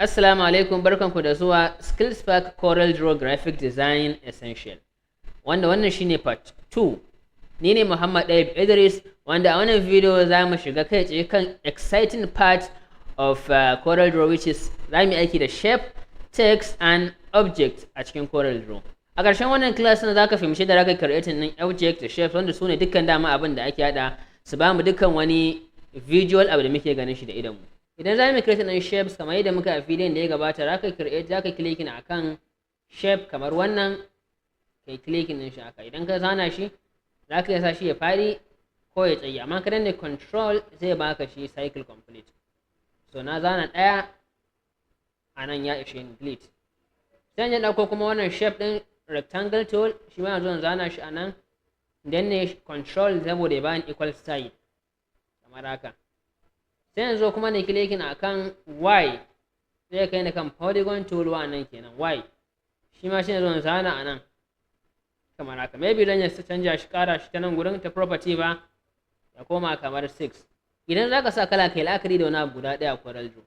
Assalamu alaikum, barkanku da zuwa Skillspark Corel Draw Graphic Design Essential, wanda wannan shine part 2. Ni ne Muhammad Daib Idris, wanda a wannan video za mu shiga kai tsaye kan exciting part of Corel Draw, which is za mu yi aiki da shape, text and object a cikin Corel Draw. A ƙarshen wannan class na za ka fahimci da zaka creating ɗin object da shapes, wanda su ne dukkan dama abin da ake haɗa su ba mu dukkan wani visual abu da muke ganin shi da idonmu. Idan za mu create ɗin shapes, kamar yadda muka a bidiyon da ya gabata, za ka create, za ka clicking akan shape kamar wannan, kai clicking ɗin shi haka. Idan ka zana shi, za ka iya sa shi ya faɗi ko ya tsayi, amma ka danne Control zai baka shi cycle complete. So na zana ɗaya a nan, ya ishe ni, delete. Sai in ɗauko kuma wannan shape ɗin, rectangle tool, shi ma yanzu zana shi a nan, danne Control saboda ya bani equal side kamar haka. Sai yanzu kuma ne clicking akan Y, zai kai ni kan polygon tool, wannan kenan, Y. Shi ma shi ne zo zana a nan kamar haka. Maybe zan iya canja shi, ƙara shi ta nan gurin ta property ba, ya koma kamar 6. Idan za ka sa kala, kai la'akari da wani abu guda ɗaya. Corel Draw,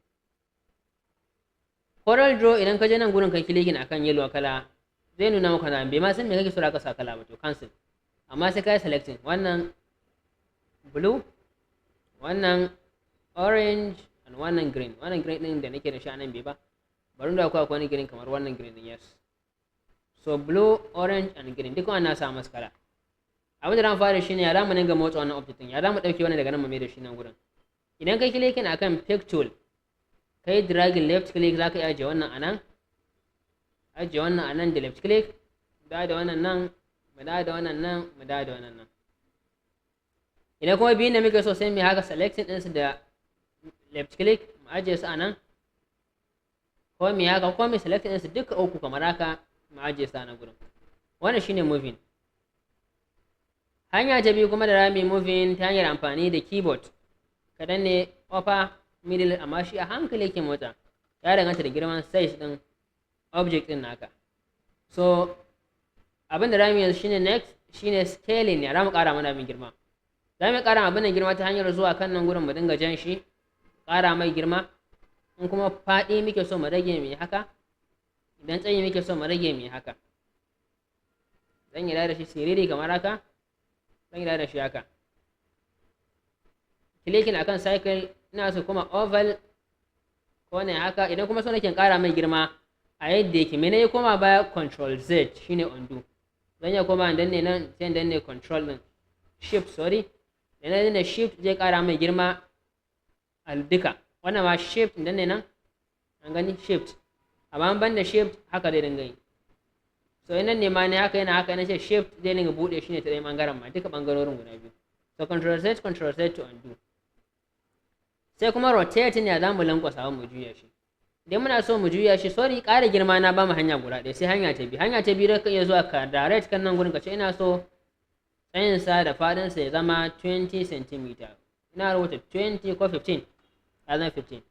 Corel Draw, idan ka je nan gurin kai clicking akan yellow kala, zai nuna maka na bai ma san me kake so ka sa kala ba, to cancel. Amma sai ka yi selecting wannan blue, wannan orange and wannan green. Wannan green din da nake da shi a nan bai ba, bari da akwai wani green kamar wannan green din. Yes, so blue, orange and green, duk wannan sa masu kala. Abin da zamu fara shine ya zamu dinga motsa wannan object din, ya zamu dauke wannan daga nan mu mai da shi nan gurin. Idan kai clicking akan pick tool, kai dragging left click, zaka iya ajiye wannan anan, ajiye wannan anan da left click, da wannan nan, mu da wannan nan, mu da wannan nan. Idan kuma biyun da muke so, sai mu haka selecting ɗinsu da left click, mu ajiye su a nan, ko mu haka, ko mu select ɗinsu duka uku kamar haka, mu ajiye su a nan gurin. Wannan shine moving. Hanya ta biyu kuma da za mu yi moving ta hanyar amfani da keyboard, ka danne upper, middle, amma shi a hankali yake motsa, ya danganta da girman size ɗin object ɗin naka. So abin da za mu yanzu shine, next shine scaling. Ya za mu ƙara mana abin girma? Za mu ƙara abin nan girma ta hanyar zuwa kan nan gurin, mu dinga jan shi, ƙara mai girma. In kuma faɗi muke so mu rage, mu haka. Idan tsayi muke so mu rage, mu haka. Zan yi da shi siriri kamar haka, zan yi da shi haka, clicking akan circle, ina so kuma oval ko ne haka. Idan kuma so nake ƙara mai girma a yadda yake, mene ya koma baya? Control Z shine undo. Zan iya koma danne nan, sai danne Control din, Shift, sorry. Da na danne Shift zai ƙara mai girma a duka. Wannan ma Shift, danne nan, an gani, Shift. Amma ban da Shift, haka zai dinga yi. So nan ne ma ne haka, yana haka, na ce Shift zai dinga buɗe shi ne ta ɗayan ɓangaren ma, duka ɓangarorin guda biyu. So Control Z, Control Z to undo. Sai kuma rotating, ya za mu lankwasa mu juya shi? Idan muna so mu juya shi, sorry, ƙara girma na ba mu hanya guda ɗaya, sai hanya ta biyu. Hanya ta biyu, da ka iya zuwa ka direct kan nan gurin, ka ce ina so tsayinsa da faɗinsa ya zama 20 cm. Ina rubuta 20 ko 15, ya zama 15.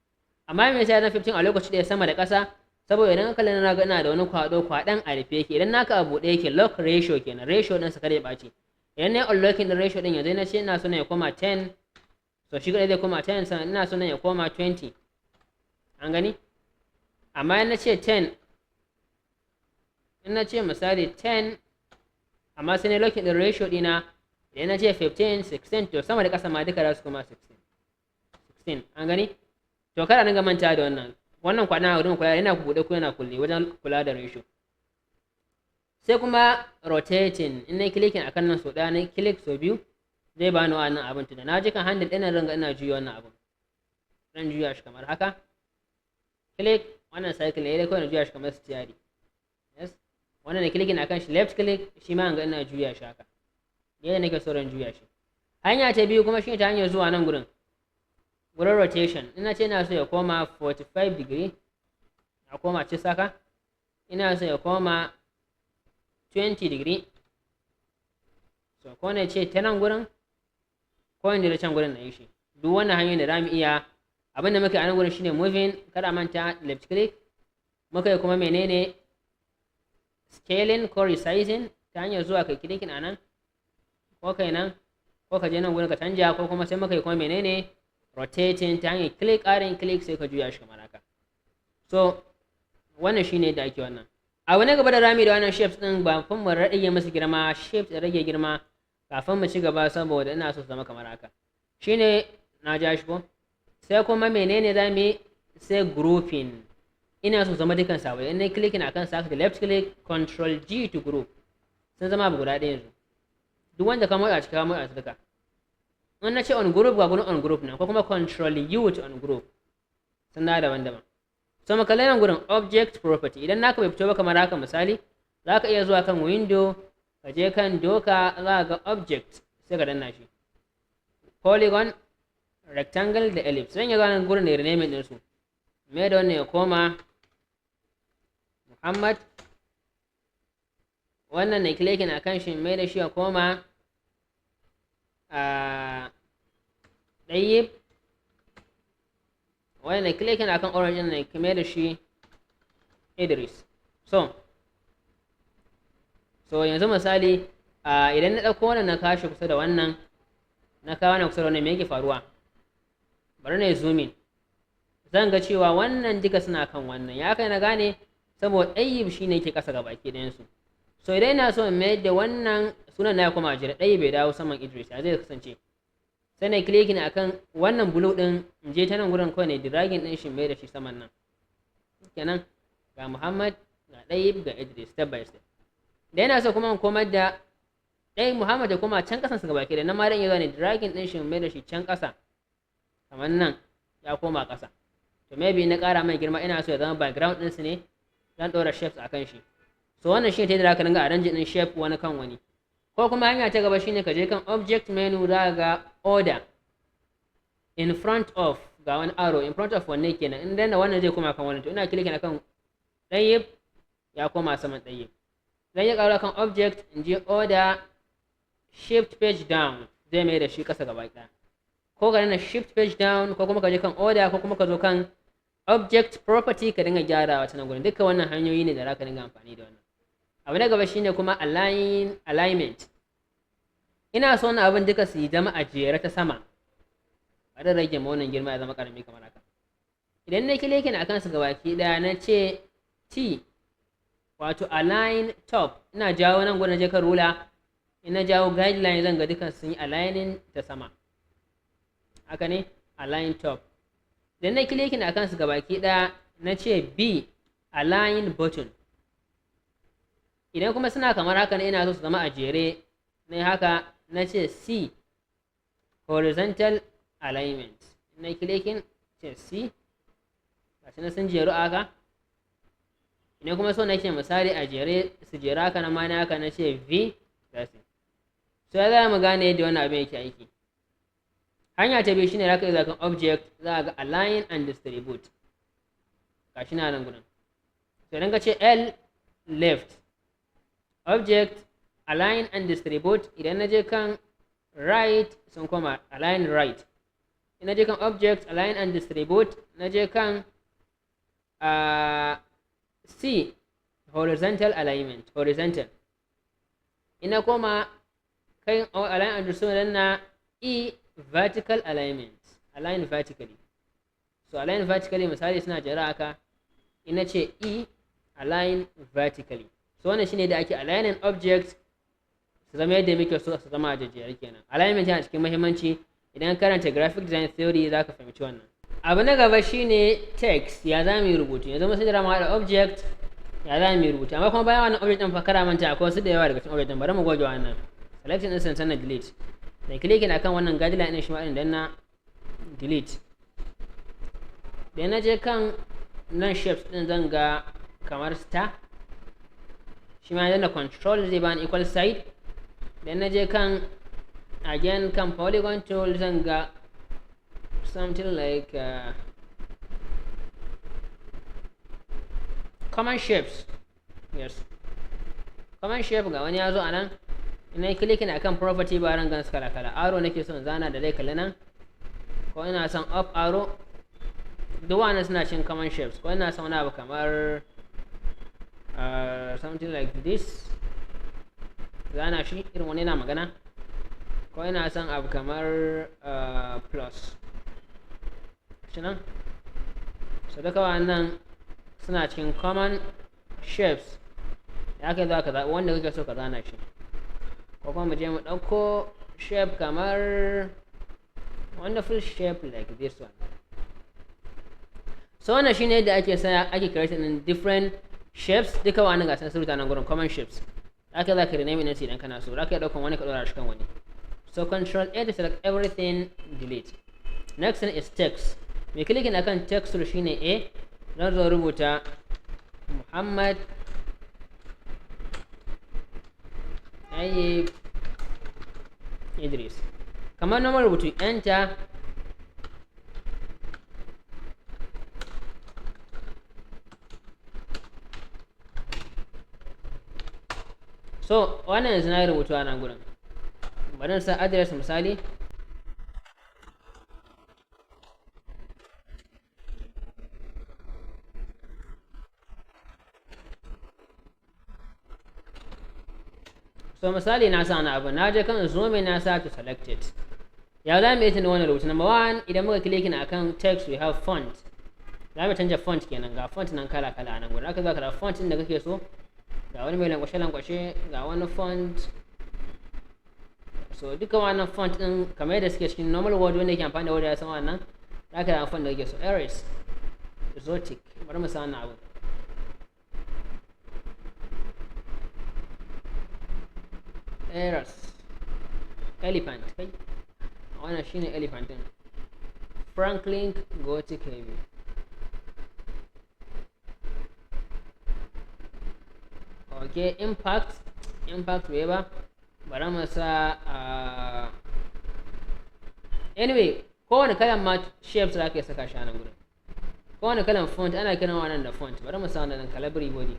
Amma me yasa ya zama 15 a lokaci ɗaya sama da ƙasa? Saboda idan ka kalli na ga ina da wani kwaɗo, kwaɗon a rufe yake. Idan naka a buɗe yake, lock ratio kenan, ratio ɗin sa kada ya ɓaci. Idan na yi unlocking ɗin ratio ɗin yanzu, na ce ina so na ya koma 10, so shi kaɗai zai koma 10. Sannan ina so na ya koma 20, an gani. Amma in na ce 10, in na ce misali 10, amma sai na locking ɗin ratio ɗina, idan na ce 15, 16, to sama da ƙasa ma duka za su koma 16, 16, an gani. To kada dinga manta da wannan. Wannan kwana a wurin kula, yana buɗe ko yana kulle wajen kula da ratio. Sai kuma rotating, in na clicking akan nan so ɗaya, na click so biyu, zai bani wannan abin. Tunda na ji kan handle ɗin ringa ina juya wannan abin, zan juya shi kamar haka, click. Wannan cycle ne dai kawai, na juya shi kamar steering. Yes, wannan ne clicking akan shi, left click, shi ma ga ina juya shi haka yadda nake so ran juya shi. Hanya ta biyu kuma shine ta hanyar zuwa nan gurin, gurin rotation. Ina ce ina so ya koma 45 degree, ya koma ci saka. Ina so ya koma 20 degree, so ko na ce ta nan gurin, ko in da can gurin na yi shi. Duk wannan hanyoyin da za mu iya. Abin da muka yi a nan gurin shine moving, kada manta left click. Muka yi kuma menene? Scaling ko resizing, ta hanyar zuwa kai clicking a nan, ko kai nan, ko ka je nan gurin ka canja, ko kuma sai muka yi kuma menene? Rotating, ta hanyar click, ƙarin click, sai ka juya shi kamar haka. So wannan shine da ake wannan. Abu na gaba da rami da wannan shapes din, ba fin mu rage musu girma, shift da rage girma kafin mu ci gaba, saboda ina so su zama kamar haka. Shine na ja shi ko. Sai kuma menene za mu yi? Sai grouping. Ina so zama dukan sabo. In na clicking akan sa, da left click, Control G to group, sun zama abu guda ɗaya. Yanzu duk wanda ka motsa cika motsa su duka. In na ce ungroup, ga gurin ungroup nan, ko kuma Control U to ungroup, sun da daban-daban. So mu kalli nan gurin object property. Idan naka bai fito ba kamar haka, misali, za ka iya zuwa kan Window, ka je kan doka, za ga object, sai ka danna shi, polygon, rectangle da ellipse. Zan iya zuwa nan gurin da renaming ɗinsu, me da wannan ya koma Muhammad, wannan na clicking a kan shi, mai da shi ya koma a Ɗayyib, wannan na clicking akan orange ɗin na mai da shi Idris. So yanzu misali, idan na ɗauko wannan na kawo shi kusa da wannan, na kawo wannan kusa da wannan, me yake faruwa? Bari na yi zoom in. Zan ga cewa wannan duka suna kan wannan. Ya kai na gane? Saboda Ɗayyib shine yake ƙasa ga baki ɗayansu. So idan ina so in mayar da wannan sunan na ya koma jira, Ɗayyib bai dawo saman Idris, ya zai kasance? Sai na clicking akan wannan blue ɗin, in je ta nan gurin kawai ne dragging ɗin shi, mai da shi saman nan. Kenan ga Muhammad, ga Ɗayyib, ga Idris, step by step. Da yana so kuma in komar da ɗaya Muhammad ya koma can ƙasan su gabaki da nan ma, dan iya zuwa ne dragging ɗin shi, mai da shi can ƙasa, kamar nan ya koma ƙasa. To maybe na ƙara mai girma, ina so ya zama background ɗinsu ne, zan ɗora shapes akan shi. So wannan shi ne ta yadda zaka dinga arrange ɗin shape wani kan wani. Ko kuma hanya ta gaba shine ka je kan object menu, za ga order, in front of, ga wani arrow, in front of wanne kenan. In danna wannan zai koma kan wannan. To ina clicking akan Ɗayyib, ya koma saman Ɗayyib. Zan yi ƙara kan object, in je order, shift page down, zai mai da shi ƙasa gaba ɗaya. Ko ka danna shift page down, ko kuma ka je kan order, ko kuma ka zo kan object property ka dinga gyarawa ta nan gurin. Duka wannan hanyoyi ne da za ka dinga amfani da wannan. Abu na gaba shine kuma alignment. Ina so wannan abin duka su yi zama a jere ta sama. Bari rage ma wannan girma ya zama karami kamar haka. Idan na clicking akan su gabaki daya, na ce T, wato align top, ina jawo nan gurin, je kan ruler, ina jawo guideline, zan ga dukan sun yi aligning ta sama. Haka ne, align top. Idan na clicking akan su gabaki daya, na ce B, align bottom. Idan kuma suna kamar haka ne, ina so su zama a jere na haka, na ce C, horizontal alignment. Na clicking, ce C, gashi na sun jeru haka. Idan kuma so nake misali a jere su jera haka na ma na haka, na ce V, za su. So ya za mu gane yadda wannan abin yake aiki? Hanya ta biyu shine za ka iya kan object, za ga align and distribute, gashi na nan gurin. So idan ka ce L, left, object, align and distribute, idan na je kan right, sun koma align right. In na je kan object, align and distribute, na je kan C, horizontal alignment, horizontal. Ina koma kan align and distribute, na E, vertical alignment, align vertically. So align vertically, misali suna jera haka, ina ce E, align vertically. So wannan shine da ake aligning object su zama yadda muke so su zama a jejjere kenan. Alignment yana cikin muhimmanci. Idan karanta graphic design theory za ka fahimci wannan. Abu na gaba shine text. Ya za mu yi rubutu? Yanzu mun sai mu haɗa object, ya za mu yi rubutu? Amma kuma bayan wannan object ɗin fa, kara manta akwai wasu da yawa daga cikin object ɗin. Bari mu goge wannan, selection ɗin, sannan delete, da clicking akan wannan guideline ɗin shi ma ɗin, dan na delete. Da na je kan nan shapes ɗin, zan ga kamar star, shi ma danna Control zai bani equal side. Da na je kan again kan polygon tool, zan ga something like common shapes. Yes, common shape, ga wani ya zo a nan. Ina clicking akan property bar, gan su kala kala. Arrow nake son zana da zai kalli nan, ko ina son up arrow, duk wannan suna cin common shapes. Ko ina son wani abu kamar something like this, zana shi irin wani yana magana, ko ina son abu kamar plus shi nan. So duka wannan Suna cikin common shapes. Ya kai za ka zaɓi wanda kake so ka zana shi, ko kuma mu je mu ɗauko shape kamar wonderful shape like this one. So wannan shine yadda ake sa ake creating in different shapes. Duka wannan gasan sun rubuta nan gurin common shapes. Aka za ka rename ɗin idan kana so, za ka iya ɗaukan wani ka ɗora shi kan wani. So Control A to select everything, delete. Next thing is text. Mai clicking akan text tool shine A. Zan zo rubuta Muhammad Tayyib Idris kamar normal rubutu, enter. So wannan yanzu na yi rubutu a nan gurin. Bari in sa address misali. So misali na sa wani abu, na je kan zoom, na sa to select it. Ya za mu yi tuna wannan rubutu? Number one, idan muka clicking akan text, we have font. Za mu canja font kenan. Ga font nan kala kala a nan gurin. Aka za ka da font din da kake so. Ga wani mai lankwashe lankwashe, ga wani font. So duka wannan font din kamar yadda suke cikin normal Word, wanda yake amfani da Word ya san wannan. Za ka da font da kake so. Aries, exotic. Bari mu sa wannan abu. Eras elephant. Kai, wannan shine elephant din. Franklin Gothic Heavy. Okay, Impact. Impact bai ba. Bari mu sa. Anyway, kowane kalan ma shapes za ka iya saka shi a nan gurin, kowane kalan font. Ana kiran wannan da font. Bari mu sa wannan Calibri Body.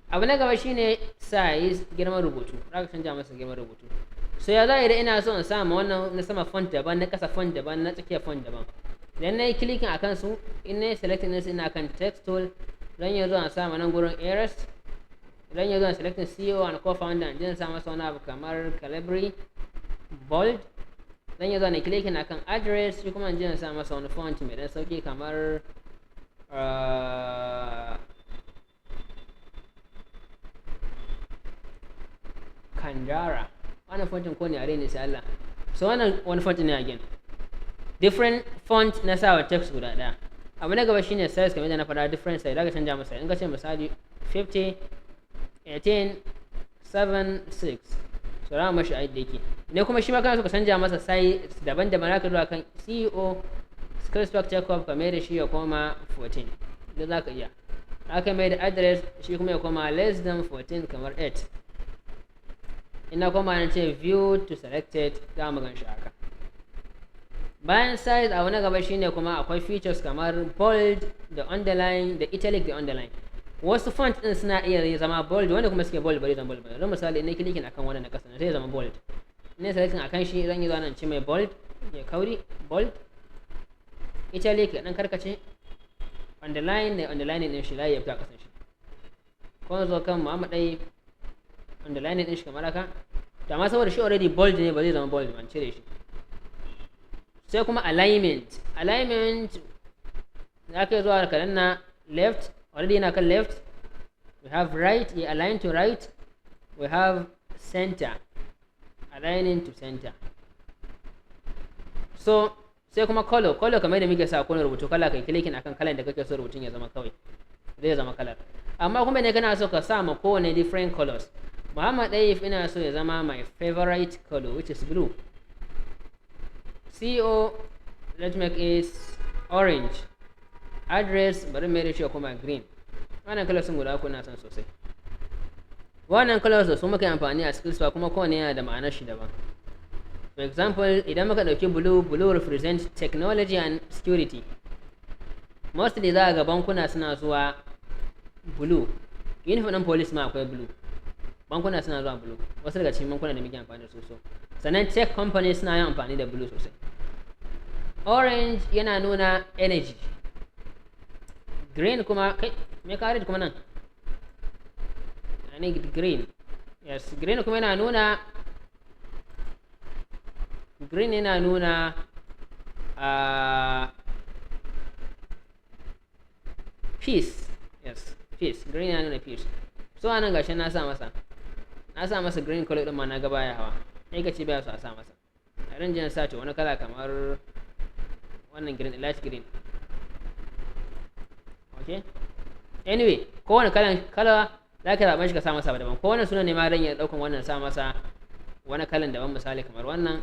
Abu na gaba shine size, girman rubutu. Za ka canja masa girman rubutu. So ya za a yi da ina so in sa ma wannan na sama font daban, na kasa font daban, na tsakiya font daban? Idan na yi clicking akan su, in na yi selecting ɗinsu, ina kan text tool, zan iya zuwa sa ma nan gurin Ares. Zan iya zuwa selecting CEO and co-founder, in sa masa wani abu kamar Calibri Bold. Zan iya zuwa na clicking akan address, shi kuma in je sa masa wani font mai dan sauki kamar Kandara. Wannan fontin ko ne are ne, sai Allah. So wannan wani font ne again, different font na sawa text guda ɗaya. Abu na gaba shine size. Kamar yadda na faɗa, different size, zaka canja masa. In ka ce misali 50, 18, 7, 6, so za mu mashi a yadda yake ne. Kuma shi ma kana so ka canja masa size daban-daban, zaka zuwa kan CEO Skillspark Check-up, ka mai da shi ya koma 14. Duk zaka iya. Aka mai da address shi kuma ya koma less than 14, kamar 8. Ina koma na ce view to selected, za mu gan shi haka. Bayan size, abu na gaba shine kuma akwai features kamar bold da underline da italic da underline. Wasu font din suna iya zama bold, wanda kuma suke bold bari zama bold ba. Don misali, ina clicking akan wannan na kasa, sai zama bold. Ina selecting akan shi, zan yi zuwa nan ce mai bold, ya kauri, bold, italic ya dan karkace, underline ne, underline din shi layi ya fita kasan shi. Ko zo kan Muhammad dai, underline din shi kamar haka. To amma saboda shi already bold ne, ba zai zama bold ban cire shi. Sai kuma alignment. Alignment za ka yi zuwa ka danna left, already yana kan left. We have right, ya align to right. We have center, aligning to center. So sai kuma color. Color kamar da muke sa kowane rubutu kala, kai clicking akan kalan da kake so rubutun ya zama, kawai zai zama kalar. Amma kuma ne kana so ka sa ma kowane different colors. Muhammad Dayif ina so ya zama my favorite color, which is blue. CEO, let's make it orange. Address bari mai da shi kuma green. Wannan colors sun guda uku na son sosai. Wannan colors da su muka yi amfani a Skills, kuma kowane yana da ma'anar shi daban. For example, idan muka ɗauki blue, blue represents technology and security. Mostly za a ga bankuna suna zuwa blue. Uniform ɗin police ma akwai blue. Bankuna suna zuwa blue, wasu daga cikin bankuna da muke amfani da su. So sannan tech company suna yin amfani da blue sosai. Orange yana nuna energy. Green kuma, kai, me ka red kuma nan? I need green. Yes, green kuma yana nuna, green yana nuna peace. Yes, peace. Green ya nuna peace. So anan gashi na sa masa green color din ma na ga baya hawa. Sai ka ce baya so a sa masa. A ran jin sa to wani kala kamar wannan green, light green. Okay, anyway, kowane kalan kala za ka zaɓa shi ka sa masa daban. Ko wannan sunan ne ma, ran ya ɗaukan wannan, sa masa wani kalan daban, misali kamar wannan.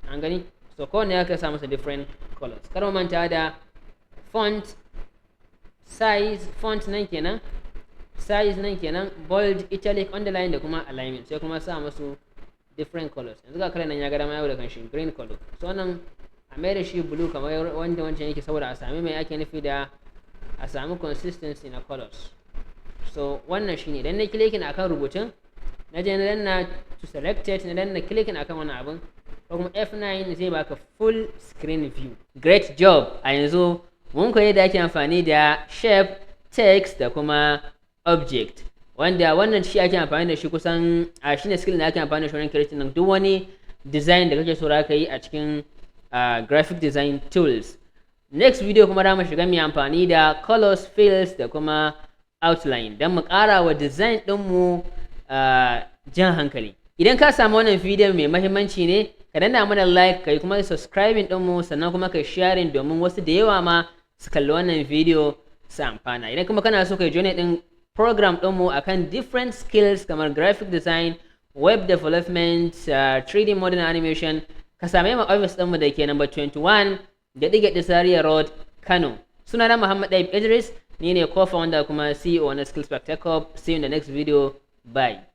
An gani? So kowanne ya ka sa masa different colors. Kar mu manta da font size. Font nan kenan, size nan kenan, bold, italic, underline da kuma alignment. Sai kuma sa musu different colors. Yanzu ga kalan nan ya ga dama yau da kanshi, green color. So wannan a mai da shi blue kamar wanda wancan yake, saboda a sami mai ake nufi da a sami consistency na colors. So wannan shine. Idan na clicking akan rubutun, na je na danna to selected, na danna clicking akan wannan abin ko kuma F9, zai baka full screen view. Great job! A yanzu mun koyi da ake amfani da shape, text da kuma object, wanda wannan shi ake amfani da shi kusan a shine skill da ake amfani da shi wurin creating duk wani design da kake so ka yi a cikin graphic design tools. Next video kuma za mu shiga mai amfani da colors, fills da kuma outline don mu ƙara wa design ɗinmu jan hankali. Idan ka samu wannan video mai mahimmanci ne, ka danna mana like, ka yi kuma subscribing ɗinmu, sannan kuma ka sharing domin wasu da yawa ma su kalli wannan video su amfana. Idan kuma kana so ka join ɗin program ɗinmu akan different skills kamar graphic design, web development, 3D model animation, ka same mu office ɗinmu da ke number 21 da Gyaɗi Zaria Road, Kano. Sunana Muhammad Daib Idris, ni ne co-founder kuma CEO na Skills Tech Hub. See you in the next video. Bye.